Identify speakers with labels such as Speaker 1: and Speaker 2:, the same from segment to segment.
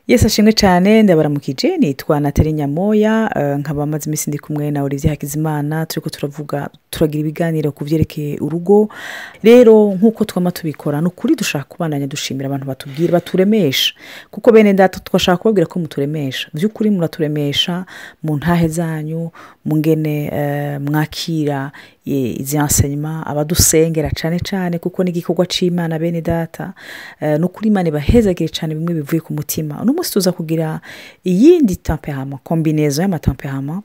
Speaker 1: Yesu ashimwe cyane. Ndabaramukije, nitwa Nathalie Nyamoya, nkaba maze iminsi ndi kumwe na Olivier Hakizimana. Turiko turavuga, turagira ibiganiro ku byerekeye urugo. Rero nk'uko twama tubikora, ni ukuri dushaka kubandanya dushimira abantu batubwira, baturemesha, kuko bene data twashaka kubabwira ko muturemesha by'ukuri, muraturemesha mu ntahe zanyu, mu ngene mwakira izi enseignement, abadusengera cyane cyane, kuko ni igikorwa c'Imana. Bene data, ni ukuri Imana ibahezagire cyane, bimwe bivuye ku mutima. Uno munsi tuza kugira iyindi tempérament, combinaison y'ama tempérament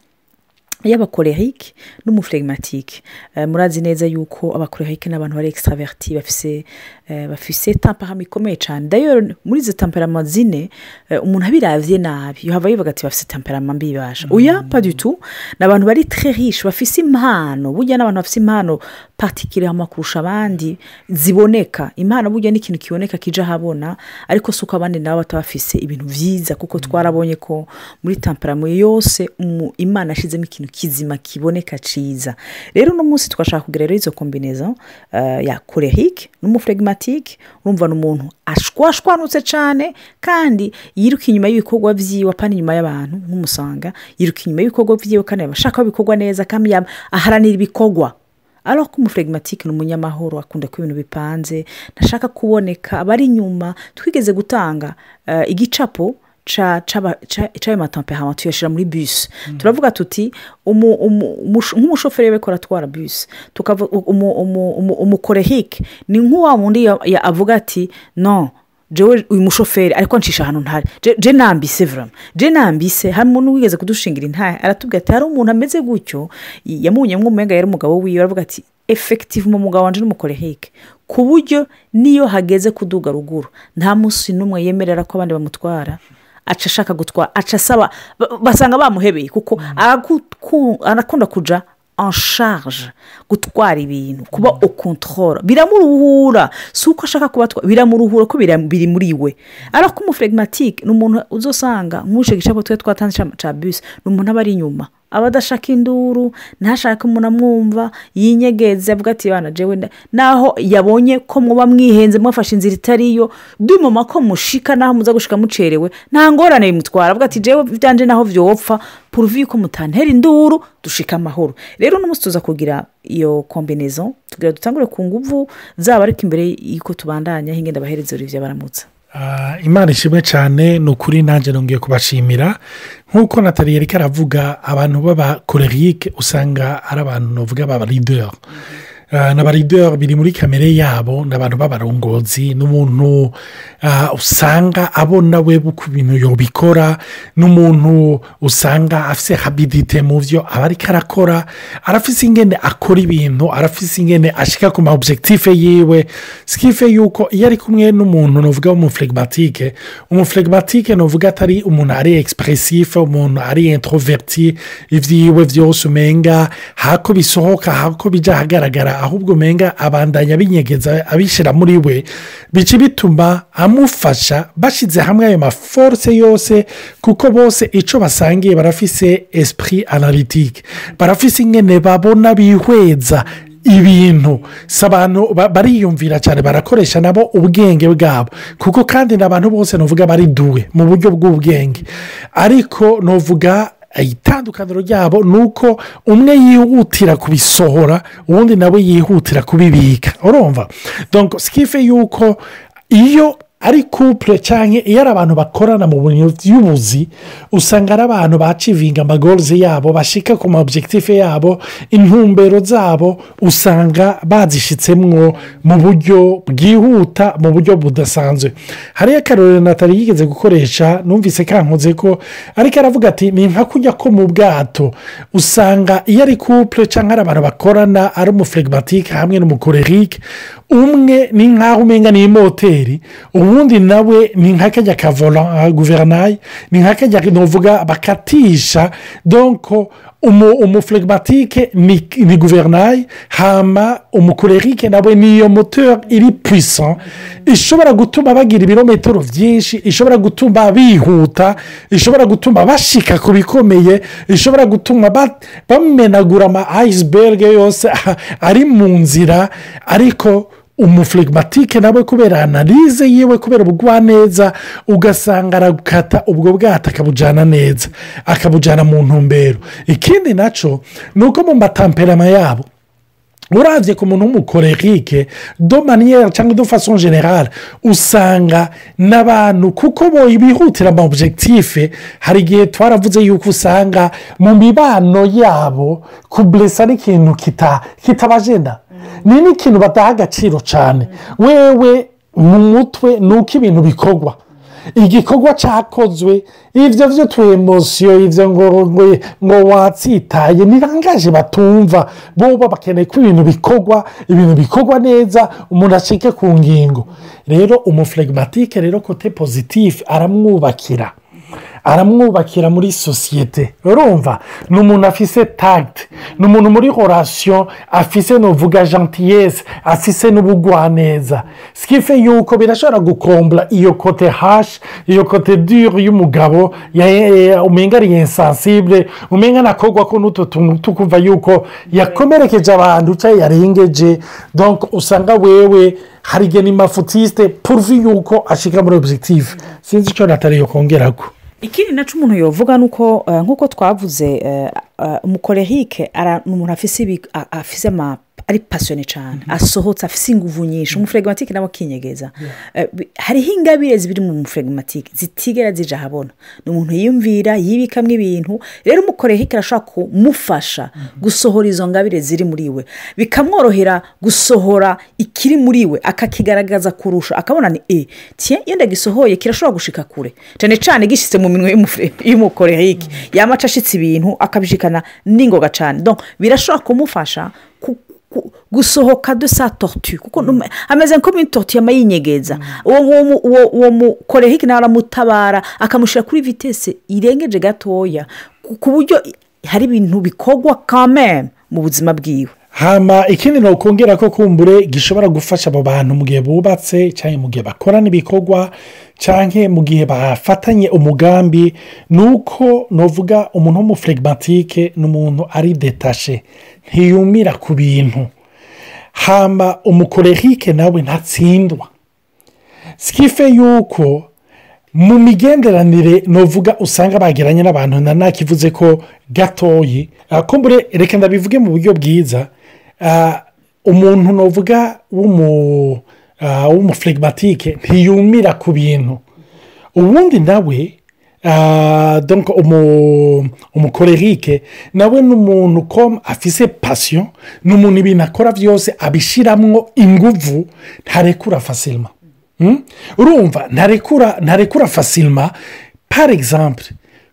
Speaker 1: y'aba colérique n'umu flegmatique. Murazi neza yuko aba colérique n'abantu bari extraverti, bafise tempérament ikomeye cyane. D'ailleurs muri izo tempérament zine, umuntu abiravye nabi yohava yivuga ati bafise tempérament mbi bibasha. Oya, pas du tout, ni abantu bari très riche, bafise impano. Burya n'abantu bafise impano particulièrement kurusha abandi ziboneka. Impano burya ni ikintu kiboneka, kija ahabona, ariko si uko abandi nabo bataba bafise ibintu vyiza, kuko twarabonye ko muri tempérament yose Imana yashizemo ikintu kizima kiboneka ciza. Rero uno munsi twashaka kugira rero izo combinaison ya colérique n'umu flegmatique. Urumva ni umuntu ashwashwanutse cane kandi yiruka inyuma y'ibikorwa vyiwe, apana inyuma y'abantu. Nk'umusanga yiruka inyuma y'ibikorwa vyiwe kandi aba ashaka ko bikorwa neza, kandi aharanira ibikorwa, alors ko umu flegmatique ni umunyamahoro, akunda ko ibintu bipanze, ntashaka kuboneka, aba ari inyuma. Twigeze gutanga igicapo c'ayo ma tempérament, tuyashyira muri bus, turavuga tuti nk'umushoferi we aratwara bus, tukavuga umu colérique ni nk'uwa wundi avuga ati: "Non, jewe uyu mushoferi ariko ncisha ahantu ntari, je nambise, vraiment je nambise." Hari umuntu wigeze kudushingira intahe, aratubwira ati hari umuntu ameze gutyo, yamubonye nk'umumenga yari umugabo wiwe. Aravuga ati: "Effectivement, umugabo wanje n'umu colérique, ku buryo niyo hageze kuduga ruguru nta munsi n'umwe yemerera ko abandi bamutwara, aca ashaka gutwara, aca asaba." Basanga bamuhebeye, kuko arakunda kuja en charge, gutwara ibintu, kuba au contrôle biramuruhura. Si uko ashaka kubatwara, biramuruhura ko biri muri we. Ariko umu flegmatique ni umuntu uzosanga nk'ushe gicapo twe twatanze ca bus, ni umuntu aba ari inyuma, aba adashaka induru, ntashaka umuntu amwumva, yinyegeze, avuga ati: "Bana, jewe naho yabonye ko muba mwihenze, mwafashe inzira itariyo, dumoma ko mushika naho muza gushika mucerewe, nta ngorane bimutwara." Avuga ati: "Jewe byanje naho vyopfa, pourvu ko mutantera induru, dushika amahoro." Rero uno munsi tuza kugira iyo combinaison, tugira dutangure ku nguvu zaba, ariko imbere y'uko tubandanya hingenda abahereza Olivier baramutsa.
Speaker 2: Imana ishimwe cyane. Ni ukuri nanjye nongeye kubashimira. Nk'uko Nathalie yariko aravuga, abantu b'aba colérique usanga ari abantu navuga b'aba leader. N'aba leader, biri muri kamere yabo, ni abantu b'abarongozi, ni umuntu usanga abona we ku bintu yobikora, ni umuntu usanga afise rapidité mu byo aba ariko arakora, arafise ingene akora ibintu, arafise ingene ashika ku ma objectif yiwe. Ce qui fait yuko iyo ari kumwe n'umuntu nuvuga w'umu flegmatique, umu flegmatique nuvuga atari umuntu ari expressif, umuntu ari introverti, ibyiwe byose umenga hako bisohoka, hako bijya ahagaragara, ahubwo umenga abandanya abinyegeza, abishyira muri we, bica bituma amufasha. Bashyize hamwe ayo ma force yose, kuko bose icyo basangiye barafise esprit analytique, barafise ingene babona, bihweza ibintu. Si abantu bariyumvira cyane, barakoresha nabo ubwenge bwabo, kuko kandi ni abantu bose nuvuga bari doués mu buryo bw'ubwenge. Ariko nuvuga itandukaniro ryabo ni uko umwe yihutira kubisohora, uwundi nawe yihutira kubibika. Urumva, donc ce qui fait yuko iyo ari couple cyangwa iyo ari abantu bakorana mu bintu by'ubuzi, usanga ari abantu bacivinga ama goals yabo, bashika ku ma objectif yabo, intumbero zabo usanga bazishyitsemwo mu buryo bwihuta, mu buryo budasanzwe. Hariyo akarorero Nathalie yigeze gukoresha, numvise kankoze ko ariko aravuga ati ni nka kujya ko mu bwato, usanga iyo ari couple cyangwa ari abantu bakorana, ari umu flegmatique hamwe n'umu colérique, umwe ni nk'aho umenga ni moteri, ubundi nawe ni nka kajya ka volant, gouvernail, ni nka kajya nuvuga bakatisha. Donc umu flegmatique ni gouvernail, hama umu colérique nawe niyo moteur iri puissant, ishobora gutuma bagira ibirometero byinshi, ishobora gutuma bihuta, ishobora gutuma bashika ku bikomeye, ishobora gutuma bamenagura ama iceberg yose ari mu nzira. Ariko Umuflegmatique nawe, kubera analyse yiwe, kubera ubugwaneza, ugasanga arakata ubwo bwato, akabujyana neza, akabujyana mu ntumbero. Ikindi nacyo ni uko mu matempéraments yabo, urabye ku muntu w'umucolérique, de manière cyangwa de façon générale, usanga n'abantu kuko bo bihutira ama objectifs. Hari igihe twaravuze yuko usanga mu mibano yabo kublesser ari ikintu kitabajena, ni n'ikintu badaha agaciro cyane. Wewe mu mutwe ni uko ibintu bikorwa, igikorwa cyakozwe, ibyo byo tu émotions, ibyo ngo watsitaye, ni langage batumva. Bo bakeneye ko ibintu bikorwa, ibintu bikorwa neza, umuntu acike ku ngingo. Rero umuflegmatique rero, côté positif, aramwubakira muri société. Urumva ni umuntu afise tact, ni umuntu muri relation afise, nuvuga, gentillesse, afise n'ubugwaneza, ce qui fait yuko birashobora gucombler iyo côté harsh, iyo côté dure y'umugabo umenga ari insensible, umenga nakogwa ko n'utu tuntu tukumva yuko yakomerekeje abantu cyangwa yarengeje. Donc usanga wewe hari igihe ni m'en-foutiste pourvu yuko ashika muri objectif. Sinzi icyo Natali yo kongerako.
Speaker 1: Ikindi nacyo umuntu yovuga ni uko, nk'uko twavuze, umucolérique ni umuntu afise ama ari passionné cyane, asohotse, afise inguvu nyinshi. Umuflegmatique nawe akinyegeza. Hariho ingabire zibiri mu muflegmatique zitigera zija ahabona. Ni umuntu yiyumvira, yibikamwo ibintu. Rero umucolérique arashobora kumufasha gusohora izo ngabire ziri muri we, bikamworohera gusohora ikiri muri we, akakigaragaza kurusha, akabona ni tiens, iyo ndagisohoye kirashobora gushika kure, cyane cyane gishyitse mu minwe y'umucolérique, yamaca ashitse ibintu akabishikana n'ingoga cyane. Donc birashobora kumufasha gusohoka de sa tortue, kuko ameze nko muri tortue yama yinyegeza. Uwo mucolérique nawe aramutabara, akamushyira kuri vitesse irengeje gatoya, ku buryo hari ibintu bikorwa quand mu buzima bwiwe.
Speaker 2: Hama ikindi ni ukongera ko kumbure gishobora gufasha abo bantu mu gihe bubatse, cyangwa mu gihe bakorana ibikorwa, cyangwa mu gihe bafatanye umugambi, ni uko nuvuga umuntu w'umuflegmatique ni umuntu ari détaché, ntiyumira ku bintu. Hama umucolérique nawe ntatsindwa, ce qui fait yuko mu migenderanire nuvuga usanga bagiranye n'abantu, na nakivuze ko gatoyi. Kumbure reka ndabivuge mu buryo bwiza. Umuntu nuvuga w'umuflegmatique ntiyumira ku bintu. Ubundi nawe, donc umucolérique nawe ni umuntu comme afise passion, ni umuntu ibintu akora byose abishyiramo inguvu, ntarekura facilement. Urumva ntarekura facilement. Par exemple,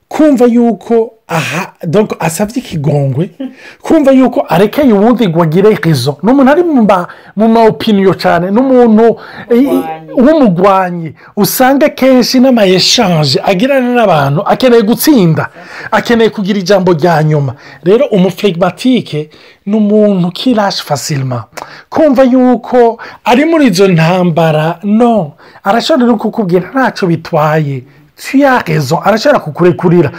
Speaker 2: kumva yuko aha donc asabye ikigongwe, kumva yuko arekeye uwundi ngo agire raison, ni umuntu ari mu ma opinions cyane, ni umuntu w'umugwanyi. Usanga kenshi n'ama échanges agirana n'abantu akeneye gutsinda, akeneye kugira ijambo rya nyuma. Rero umuflegmatique ni umuntu qui lâche facilement. Kumva yuko ari muri izo ntambara, no arashobora no kukubwira ntacyo bitwaye, tu as raison, arashobora kukurekurira.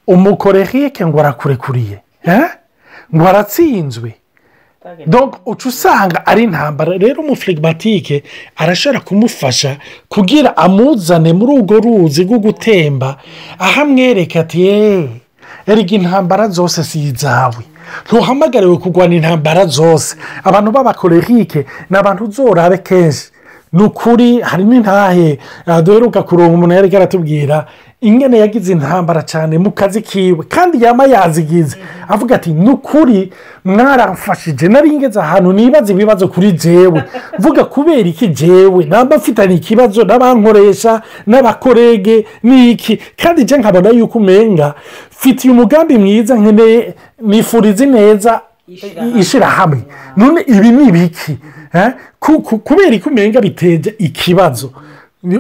Speaker 2: Umucolérique ngo arakurekuriye, ngo aratsinzwe, donc uca usanga ari intambara. Rero umuflegmatique arashobora kumufasha kugira amuzane muri urwo ruzi rwo gutemba, aho amwereka ati: "Yeee, erega intambara zose si izawe, ntuhamagariwe kurwana intambara zose." Abantu b'abacolériques ni abantu uzorabe kenshi, ni ukuri harimo intahe duheruka kuronka, umuntu yari aratubwira ingene yagize intambara cyane mu kazi kiwe, kandi yaba yazigize, avuga ati: "Ni ukuri mwaramfashije, nari ngeze ahantu nibaza ibibazo kuri jewe, mvuga kubera iki jewe namba mfitanye ikibazo n'abankoresha n'abacollègues n'iki, kandi njye nkabona yuko umenga mfitiye umugambi mwiza, nkeneye nifuriza neza ishyirahamwe, none ibi ni ibiki? Kubera ko umenga biteje ikibazo?"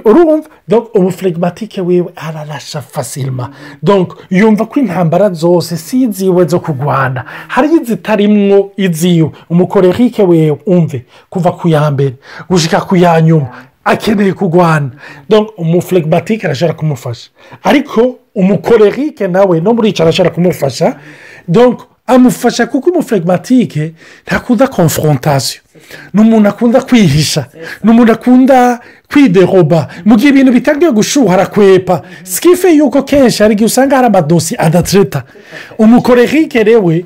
Speaker 2: Urumva, donc umuflegmatique wiwe ararasha facilement, donc yumva ko intambara zose si iziwe zo kurwana, hari izitarimwo iziwe. Umucolérique wewe, umve, kuva ku ya mbere gushika ku ya nyuma akeneye kurwana. Donc umuflegmatique arashobora kumufasha, ariko umucolérique nawe no muri icyo arashobora kumufasha. Donc amufasha kuko umuflegmatique ntakunda confrontation. Ni umuntu akunda kwihisha, ni umuntu akunda kwidéroba. Mu gihe ibintu bitangiye gushuha, arakwepa. Ce qui fait yuko kenshi hari igihe usanga hari amadosiye adatraita. Umucolérique rewe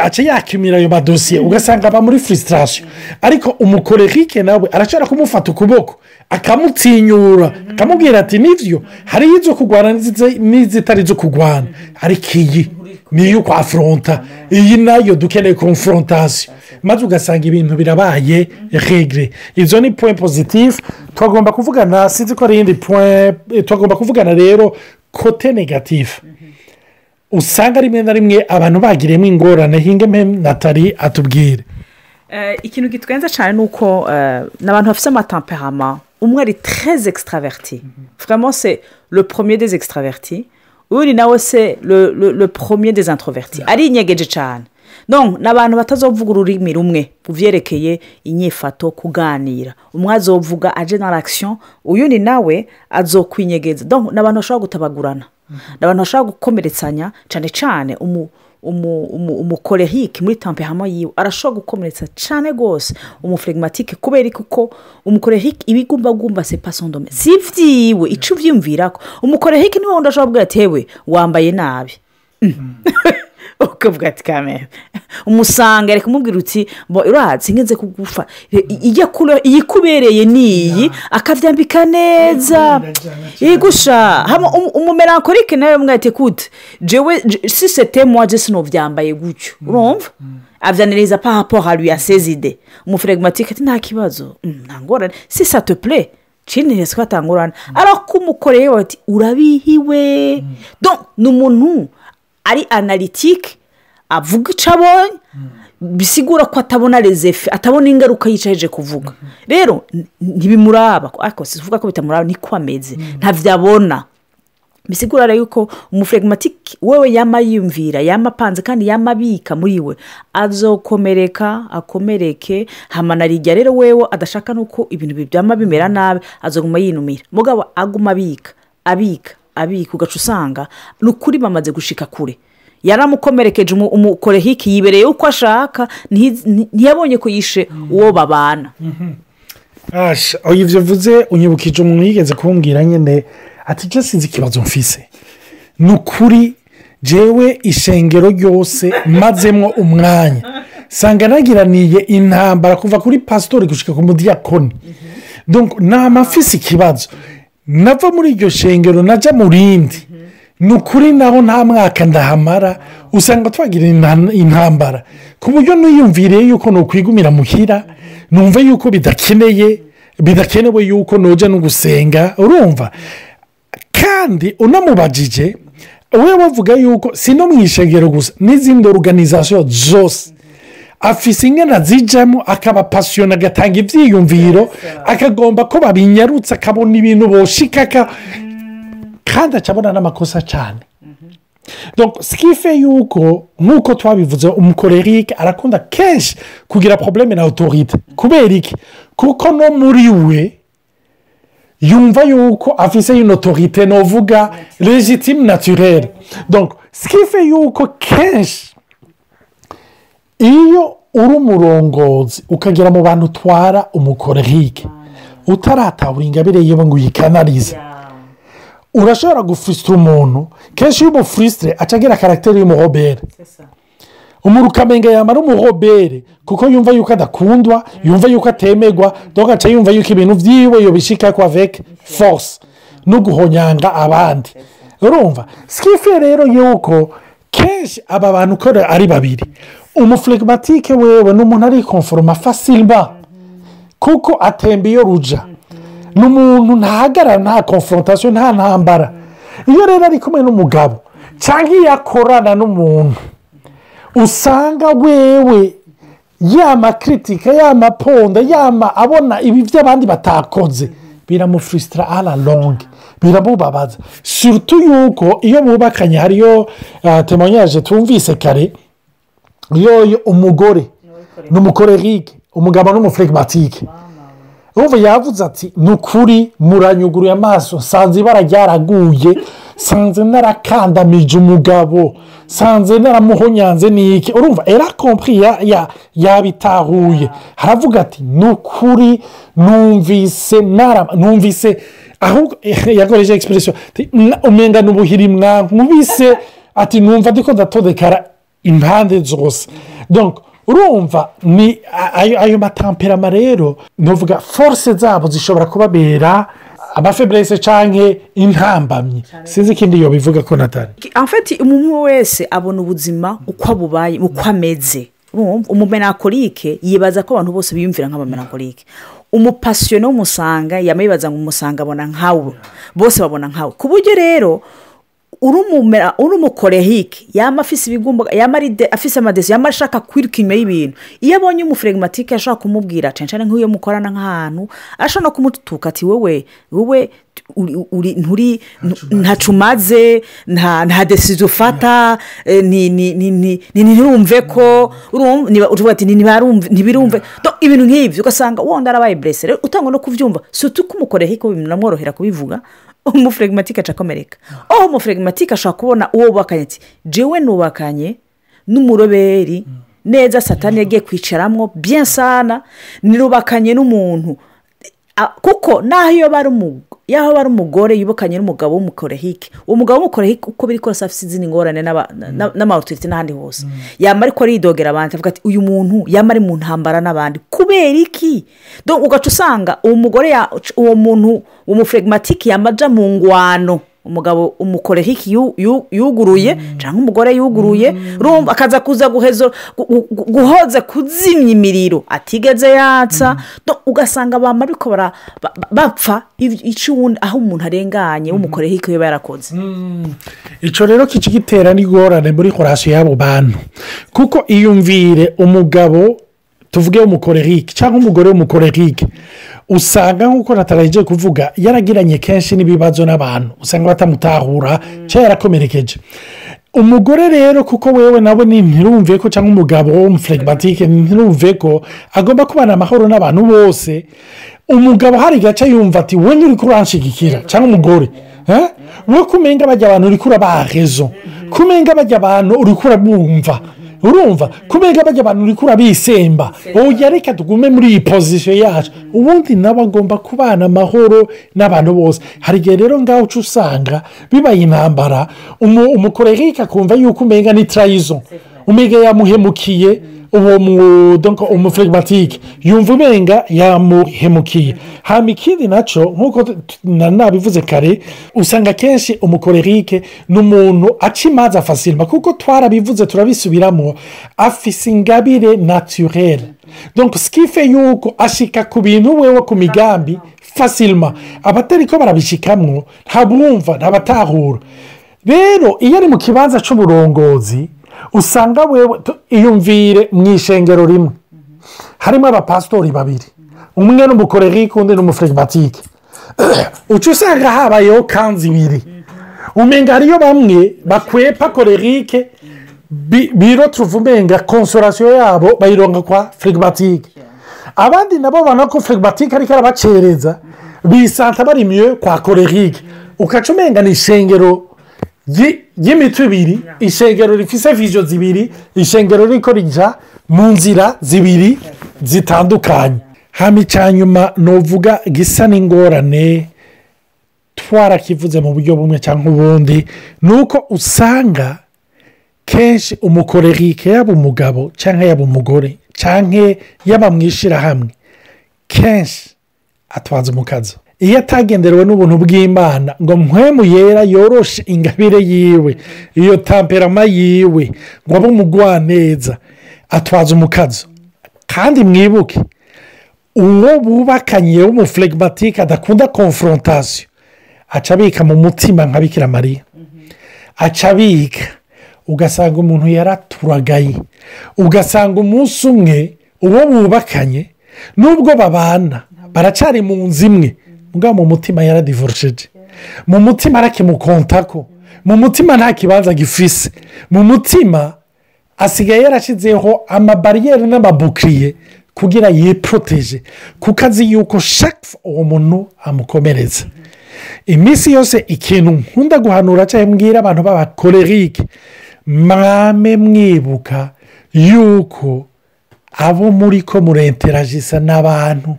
Speaker 2: aca yakimira ayo madosiye, ugasanga aba muri frustration. Ariko umucolérique nawe arashobora kumufata ukuboko, akamutinyura, akamubwira ati: "Nibyo, hariyo izo kurwana n'izitari izo kurwana, ariko iyi ni iyo kwaffronta, iyi nayo dukeneye confrontation." Maze ugasanga ibintu birabaye réglé. Izo ni point positif twagomba kuvugana. Sinzi ko hari iyindi point twagomba kuvugana. Rero côté négatif usanga rimwe na rimwe abantu bagiriyemo ingorane, hinge mpe Natali atubwire.
Speaker 1: Ikintu gitwenza cyane ni uko ni abantu bafite amatempéraments. Umwe ari très extraverti, vraiment c'est le premier des extravertis, undi nawe c'est le premier des introvertis, arinyegeje cyane. Donc ni abantu batazovuga ururimi rumwe ku byerekeye inyifato, kuganira. Umwe azovuga aje dans l'action, uyundi nawe azokwinyegeza. Donc ni abantu bashobora gutabagurana, ni abantu bashobora gukomeretsanya cyane cyane. Umucolérique muri tempérament yiwe arashobora gukomeretsa cyane rwose umuflegmatique, kubera kuko umucolérique ibigumbagumba c'est pas son domaine, si ibyiwe, icyo ubyiyumvira ko umucolérique niwe wundi ashobora kubwira ati: "Hewe, wambaye nabi." Ukavuga ati: "Kamere umusanga reka kumubwira uti bo urazi ngenze kugufa ijya kure, iyikubereye ni iyi," akabyambika neza igusha. Umumélancolique nawe mwate kute: "Jewe si c'était moi, je sinobyambaye gutyo." Urumva avyaniriza par rapport à lui, à ses idées. Umuflegmatique ati: "Nta kibazo, nta ngorane, si ça te plaît, cinire ko atangorane." Alors ko umukoreye ati: "Urabihiwe." Donc ni umuntu ari analytique, avuga icyo abonye, bisigura ko atabona les effets, atabona ingaruka yicaye kuvuga. Rero ntibimuraba, ariko si uvuga ko bitamuraba, niko ameze, ntabyo abona. Bisigura rero yuko umuflegmatique wewe yama yiyumvira, yama apanze kandi yama abika muri we, azokomereka, akomereke hamanarijya. Rero wewe adashaka nuko ibintu byama bimera nabi, azoguma yinumira, mugabo aguma abika, abika, abika, ugaca usanga ni ukuri bamaze gushika kure, yaramukomerekeje. Umucolérique yibereye uko ashaka, ntiyabonye ko yishe uwo babana.
Speaker 2: Ibyo uvuze unyibukije umuntu yigeze kumbwira nyine ati: "Jya, sinzi ikibazo mfise, ni ukuri jewe ishengero ryose mazemo umwanya sanga nagiraniye intambara kuva kuri pasitori gushyika ku mudiyakoni. Ni mfise ikibazo, nava muri iryo shengero najya mu rindi, ni ukuri naho nta mwaka ndahamara usanga twagira intambara, ku buryo niyumviriye yuko nukwigumira muhira, numva yuko bidakeneye, bidakenewe yuko nujya no gusenga." Urumva kandi unamubajije we bavuga yuko si no mu ishengero gusa, n'izindi organisations zose afise ingana zijyamo, akaba passionné, agatanga ibyiyumviro, akagomba ko babinyarutse, akabona ibintu boshikaka, kandi acabona n'amakosa cyane. Ce qui fait yuko nk'uko twabivuze, umucolérique arakunda kenshi kugira problème na autorité. Kubera iki? Kuko no muri we yumva yuko afise une autorité novuga légitime, naturelle. Donc ce qui fait yuko kenshi iyo uri umurongozi ukagera mu bantu utwara umucolérique, utaratahura ingabire yiwe ngo uyicanalise, urashobora gufrustrer umuntu. Kenshi iyo umufrustre aca agira caractère y'umurebelle. Umuntu ukamenga yamara umurebelle kuko yumva yuko adakundwa, yumva yuko atemerwa, donc aca yumva yuko ibintu byiwe yobishika ko avec force no guhonyanga abandi. Urumva, ce qui fait rero yuko kenshi aba bantu uko ari babiri, umuflegmatique wewe ni umuntu ariconforma facilement kuko atemba iyo ruja, ni umuntu ntahagarara, nta confrontation, nta ntambara. Iyo rero ari kumwe n'umugabo cyangwa iyo akorana n'umuntu usanga wewe yama critique, yama ponda, yama abona ibi by'abandi batakoze, biramufrustra à la longue, biramubabaza, surtout yuko iyo bubakanye hariyo témoignage tumvise kare, iyo umugore ni umucolérique, umugabo ni umuflegmatique, urumva yavuze ati: "Ni ukuri muranyuguruye amaso, nsanze ibara ryaraguye." Sanze narakandamije umugabo, sanze naramuhonyanze n'iki. Urumva, elle a compris, yabitahuye, haravuga ati: "Ni ukuri numvise numvise ahubwo yakoresheje expression umenga ni ubuhiri mwankubise." Ati: "Numva ndiko ndatodekara impande zose." Donc urumva ni ayo ma tempéraments rero, nuvuga force zabo zishobora kubabera ama faiblesses cyangwa intambamyi. Sinzi ikindi yo bivuga ko, Natali.
Speaker 1: En fait, umuntu wese abona ubuzima uko abubaye, uko ameze. Umu mélancolique yibaza ko abantu bose biyumvira nk'aba mélancolique. Umu passionné w'umu sanguin yama yibaza ngo umu sanguin abona nkawe, bose babona nkawe. Ku buryo rero uri umu colérique yaba afise ibigumba, yaba afise ama décisions, yaba ashaka kwiruka inyuma y'ibintu. Iyo abonye umu flegmatique, ashobora kumubwira, cyane cyane nk'iyo mukorana nk'ahantu, ashobora no kumutuka ati: "Wowe nturi, ntacu umaze, nta décision ufata, ntirumve ko ati ntibirumve." Ibintu nk'ibyo, ugasanga wenda arabaye blessé. Rero utangwa no kubyumva, surtout ko umu colérique binamworohera kubivuga, umu flegmatique aca akomereka. Aho umu flegmatique ashobora kubona uwo bubakanye ati: "Jewe nubakanye n'umu rebelle neza, Satani yagiye kwicaramo bien sana, nirubakanye n'umuntu." Kuko naho iyo bari umugore yubakanye n'umugabo w'umu colérique, uwo mugabo w'umu colérique, uko biri kose afite izindi ngorane n'ama autorités n'ahandi hose, yaba ariko aridogera abandi, avuga ati: "Uyu muntu yaba ari mu ntambara n'abandi, kubera iki?" Ugaca usanga uwo mugore, uwo muntu, uwo flegmatique yamaja mu ngwano umugabo umu colérique yuguruye cyangwa umugore yuguruye, akaza kuza guhoza, kuzimya imiriro atigeze yatsa. Ugasanga bama ariko bapfa aho umuntu arenganye w'umu colérique we yarakoze.
Speaker 2: Icyo rero kica gitera n'ingorane muri relation y'abo bantu, kuko iyumvire umugabo, tuvuge, w'umu colérique cyangwa umugore w'umu colérique, usanga nk'uko nataragiye kuvuga, yaragiranye kenshi n'ibibazo n'abantu, usanga batamutahura cyangwa yarakomerekeje umugore. Rero kuko wewe nawe ntirumve ko, cyangwa umugabo w'umu flegmatique ntirumve ko agomba kubana amahoro n'abantu bose. Umugabo hari gace yumva ati: "We nturi kuranshigikira", cyangwa umugore: "We kumenga bajya abantu uri kurabaha raison, kumenga bajya abantu uri kurabumva, urumva kumenga bajya abantu uri kurabisemba, oya, reka tugume muri iyi position yacu." Ubundi nawe agomba kubana amahoro n'abantu bose. Hari igihe rero ngaho uca usanga bibaye intambara, umu colérique akumva yuko umenga ni trahison, umenga yamuhemukiye. Uwo umu flegmatique yumva umenga yamuhemukiye. Hano ikindi nacyo, nk'uko nabivuze kare, usanga akenshi umu colérique ni umuntu aca imanza facilement, kuko twarabivuze turabisubiramo, afise ingabire naturelle. Donc ce qui fait yuko ashika ku bintu wewe, ku migambi facilement, abatari ko barabishikamwo ntabumva, ntabatahura. Rero iyo ari mu kibanza cy'uburongozi, usanga wewe, iyumvire mu ishengero rimwe harimo abapasitori babiri, umwe ni umu colérique, undi ni umu flegmatique, uca usanga habayeho kanzi ibiri, umenga hariyo bamwe bakwepa colérique, biro tuvuga umenga consolation yabo bayironga kwa flegmatique, abandi nabo babona ko flegmatique ariko arabacereza, bisanta bari mieux kwa colérique. Ukaca umenga ni ishengero ry'imitwe ibiri, ishengero rifise vision zibiri, ishengero riko rija mu nzira zibiri zitandukanye. Hano icya nyuma nuvuga gisa n'ingorane, twarakivuze mu buryo bumwe cyangwa ubundi, ni uko usanga kenshi umu colérique, yaba umugabo cyangwa yaba umugore cyangwa yaba mu ishyirahamwe, kenshi atwaza umukazo. Iyo atagenderewe n'ubuntu bw'Imana ngo Mpwemu Yera yoroshe ingabire yiwe, iyo tempérament yiwe, ngo abe umugwaneza, atwaza umukazo. Kandi mwibuke, uwo bubakanye w'umu flegmatique adakunda confrontation, aca abika mu mutima nka Bikira Mariya, aca abika, ugasanga umuntu yaraturagaye, ugasanga umunsi umwe uwo bubakanye, nubwo babana baracari mu nzu imwe, mbwa mu mutima yaradivorosheje, mu mutima arakimukontako, mu mutima nta kibanza gifise, mu mutima asigaye yarashyizeho ama barrières n'ama boucliers kugira yiproteje, kuko azi yuko shaka uwo muntu amukomereza. Iminsi yose ikintu nkunda guhanura cyangwa mbwira abantu b'aba colériques, mwame mwibuka yuko abo muri ko murenteragisa n'abantu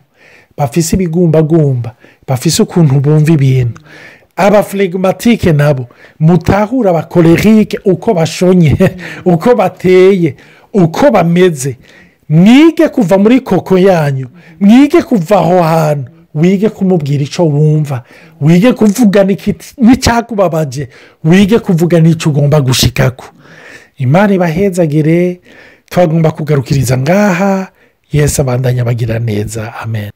Speaker 2: bafise ibigumbagumba, bafise ukuntu bumva ibintu. Aba flegmatiques nabo mutahura aba colériques uko bashonye, uko bateye, uko bameze. Mwige kuva muri cocon yanyu, mwige kuva aho hantu, wige kumubwira icyo wumva, wige kuvuga n'icyakubabaje, wige kuvuga n'icyo ugomba gushikako. Imana ibahezagire. Twagomba kugarukiriza ngaha. Yesu abandanya bagira neza. Amen.